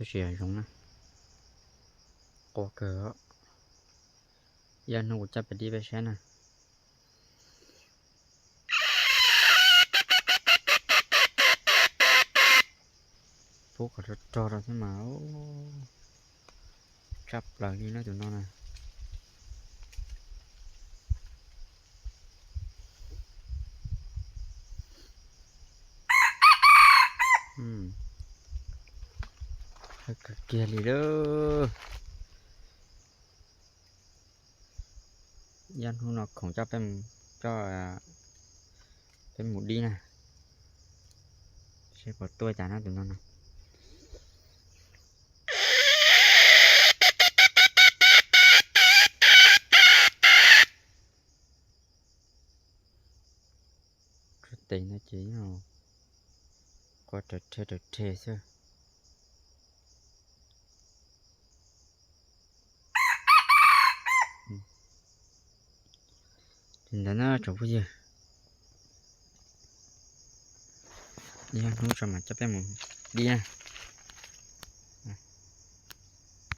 Tab sis yog zoo na, qua kawg. Ib ob hnub kuv coj peb dib peb saib na. Pub qhov rog rog rau thiab mas, tshaj plaws li no tus no na. Kawg kiag li lawm. Ib hnub no khoom coj peb, coj peb mus dib na, seb puas tuaj cas na tus no na. Tsuas tes no ces qua raws rhe raws rhe xwb. Li ntawd na tsoom phooj ywg, ib hnub tso mas coj peb mus dib na.